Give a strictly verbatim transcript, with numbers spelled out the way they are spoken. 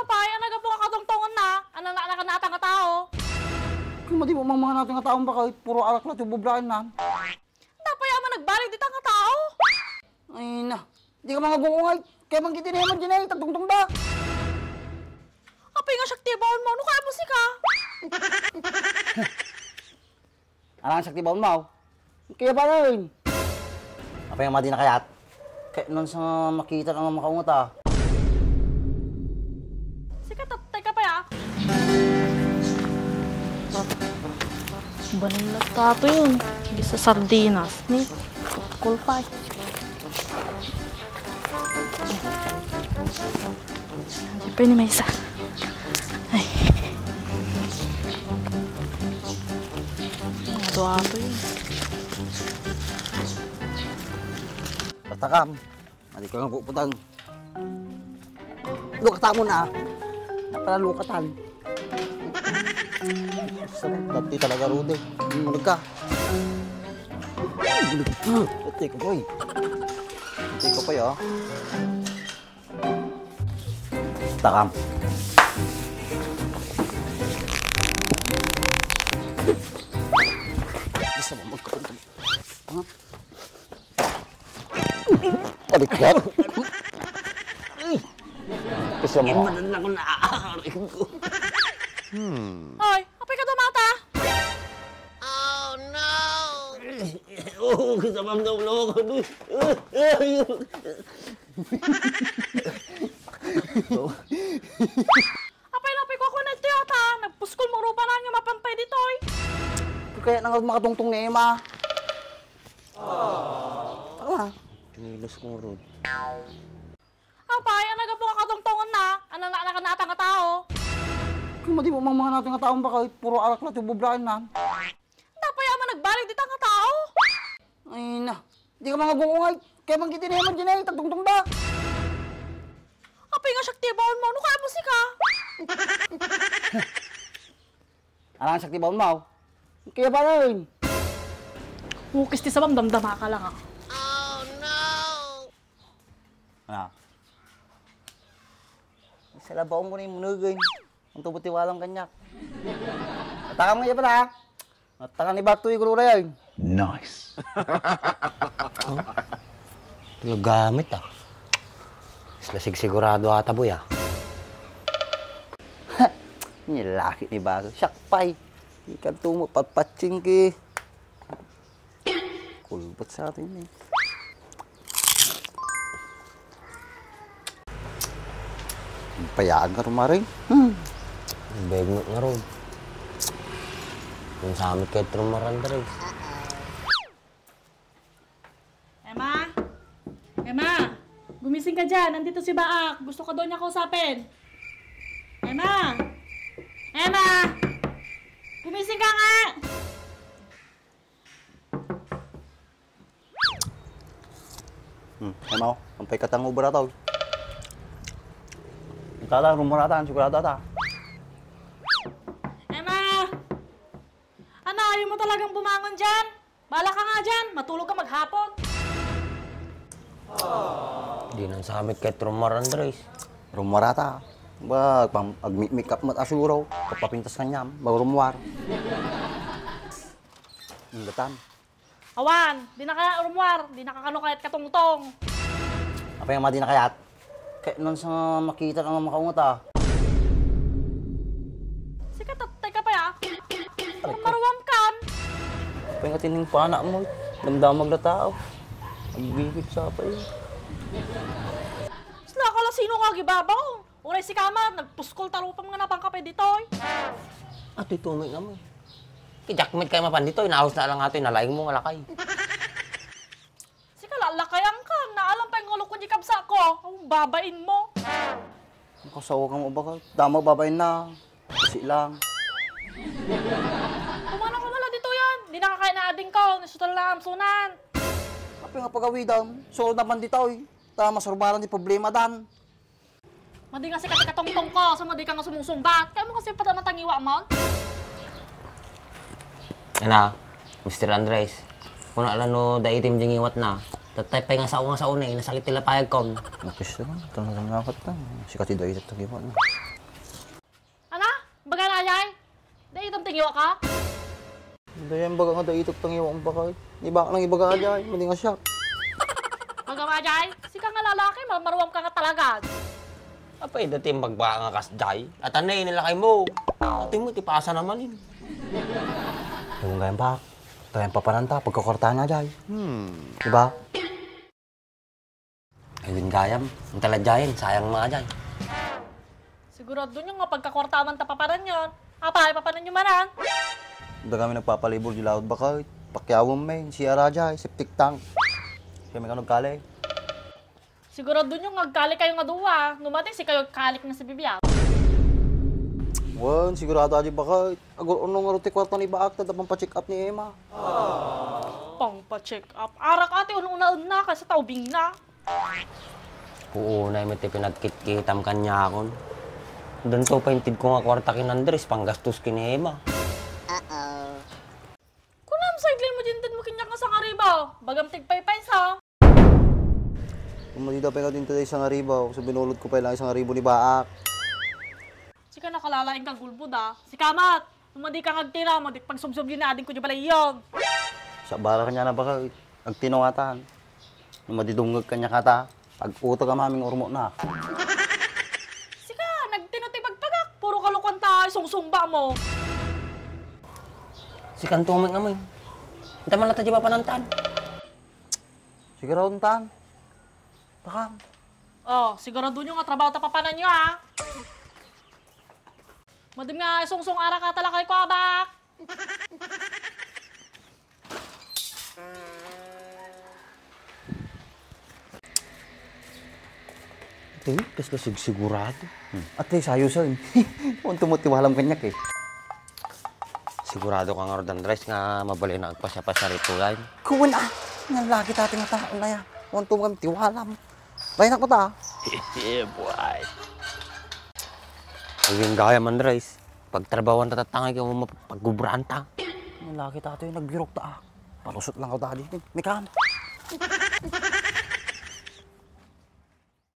Pay, ania gapu nga katungtongenna? Ania nga nakanatan nga tao? Kung madi mo mang mga natin nga taong bakit, puro arak lang tibublaan nan. Napay a man nagbalik dita nga tao? Ay na, di ka mga gungungay. Kaya bang kiti naman dyan ay, tagtungtong ba? Apay nga siak ti baon mo, no kaya musika? Arangan siak ti baon mo. Kaya ba nun? Apay nga madi na kayat? Kaya nun sa makita ka nga makaungot, ah. Sika, tatay ka pa, ya? Banal na tato yun. Hindi sa sardinas. Ni, kulpay. Pwede may isa. Ay. Ato-ato yun. Patakam. Adi ko nga puputan. Lukatan mo na. Napala lukatan. Dati talaga, Rudy. Ano ka? Ate ko, boy. Ate ko pa, ya. Takam. Gusto mo magkapunta? Baliktad. Gusto mo? Ibanan ako na. Aray ko. Hmm. Hoy, apay ka dumata? Oh, no! Oo, kasabam daw lang ako. Apay, lapay ko ako na ito yata. Nagpuskol mo rupa na nga mapan pay ditoy. Kaya nang makatungtong ni Emma. Ano na? Kinilos ko, Rod. Apay, ania gapu nga katungtongenna? Ania nga nakanatan nga tao? Kung madi mo mang mga natin nga taong bakit, puro arak lang tibublaan nan. Napay a man nagbalik dita nga tao? Ay na, di ka mga gungungay. Kaya bang kiti naman dyan ay, tagtungtong ba? Apay nga siak ti baon mo, no kaya musika? Arangan siak ti baon mo. Kaya ba nun? Ukis ti sabam, damdama ka lang, ah. Ano? Salabaw mo na yung munugan. Ang tubot ti walang kanyak. Atakam nga iya pala, ha? Atakam ni Bakto yung gulura yan. Nice. Oh? Talagamit, ah. Isla sigsigurado ata, boy, ah. Nilaki ni Bakto. Siak pay. Ikan tumo, patpatsing ki. Kulbot sa atin eh. Payaan nga rumaring. Hmm. Beg mo nga ron. Kung sa amin kayo rumaran, Dres. Emma? Emma? Gumising ka dyan. Nandito si Baak. Gusto ka daw niya kausapin. Emma? Emma? Gumising ka nga! Hmm, Emma, oh. Ampay katang ubra tao. Ita lang, rumuratan, sigurado ata. Emma! Ano, ayaw mo talagang bumangon dyan? Bala ka nga dyan, matulog ka maghapon. Di nang samit kahit rumar, Andres. Rumar ata. Ba, pam-, ag-make up mat asuro. Kapapintas kanyam, bago rumuar. Ang datan. Awan, di na kaya rumuar, di na kakano kayat katungtong. Apay nga di na kayat? Kaya nun sa makita ka nga makaungot, ah. Sika, tatay ka pa, ya? Aray ka. Maruam kan. Apay nga tining pana mo, damdamag na tao. Agbibig sa pa, eh. Sila ka la sino ka gibabaw? Uray si Kamar, nagpuskol ta rupam nga napangkapay ditoy. Atoy tumay nga mo. Kijakmet kay mapan ditoy, naus na lang atoy, nalaing mo nga lakay. Sika, lalakayan ka. Naalam pa yung ulo ko di kabsa ko. Ang babain mo. Makasawa ka mo ba ka? Dama babain na. Kasi lang. Kumana ka wala dito yan. Di nakakain na ading ko. Nasutal na amsunan. Apay nga pagawidan. Suro naman dito eh. Ta masurbaran di problema dan. Madi nga sika ti katungtong ko, sa madi ka nga sumungsungbat. Kaya mo kasi pata matangiwa mo? Ana, Mister Andres, kuna la no daitim di ngiwat na. Tatay pay nga sao nga sao na, eh, nasakit ti lapayag kon. Mapis naman, ito na lang dapat na. Sika ti daitim ti ngiwat na. Iwa ka? Dayta nga ibaga nga daitok tangiwa ang bakay. Ibak nang ibaga ajay, madi nga siya. Magawa ajay? Sika nga lalaki, ma-, maruam ka nga talaga. Apay, dati magbaka nga kas jay. At anay, nilakay mo. Ati mo, tipasa naman yun. Yung gayam pa, tayo ang papananta, pagkakortahan nga jay. Hmm. Diba? Ay, gayam. Ang talad jayen, sayang mga jay. Sigurado nyo nga pagkakwarta man ta papanan yon. Apay, papanan nyo manan? Da kami nagpapalibur di laod bakay. Pakyawem mi, C R ajay, septic tank. Kami ka nagkali. Sigurado nyo nga agkali kayo nga dua. No madi, si kayo kalik na si Bibian. Wen, sigurado ajay bakay. Agur-uno nga ruti kwarta ni Baak, ta da pangpa-check up ni Emma. Pangpa-check up? Arak ati, un-unaen na, kaysa taubing na. Puunay met ti pinagkitkitam kaniakon. Danto pa intedko nga kwarta ken Andres, panggastos ken Emma. Uh-oh. Kunam, sa idlay mo, intedmo kaniak nga sangaribaw. Bagam tigpaypaysa. Kung madida pa nga din tayo sangaribaw, so binulod ko pa lang isang ribo ni Baak. Sika nakalalaing ka gulbod, ah. Sika met, no madi ka nga agtira, madi pagsubsob yun na ading ko di balay yun. Sa bara kanya na baka, agtinungatan. No madi dungag kanya kata, pag-uto ka maming urmo na. Sika, nagtino ti pagpagak, puro kalukuan ta, sungsungba mo. Sikanto man ngamin. Anta man lang ta di mapanantan. Sigurado tan. Takam. Oh, sigurado nyo nga trabaho ta papanan nyo, ha? Madim nga isungsung ara ka talakay ko, abak. Ito, kas ka sigsigurado. Hmm. At least, ayos yun. Kung tumutiwalam kanyak eh. Sigurado ka nga, Rodan Rice, nga mabalin na agpasya-pasya rito, yan. Kuwan ah! Nga lagi dati nga tao na yan. Kung tumutiwalam. Lain ako ta. Yeah, boy. Ang gaya man, Rice. Pagtrabawan ta tatangay ka mo mapagkubraan ta. Ang laki tato yung nagbirok ta, ah. Palusot lang ako ta di. May kan.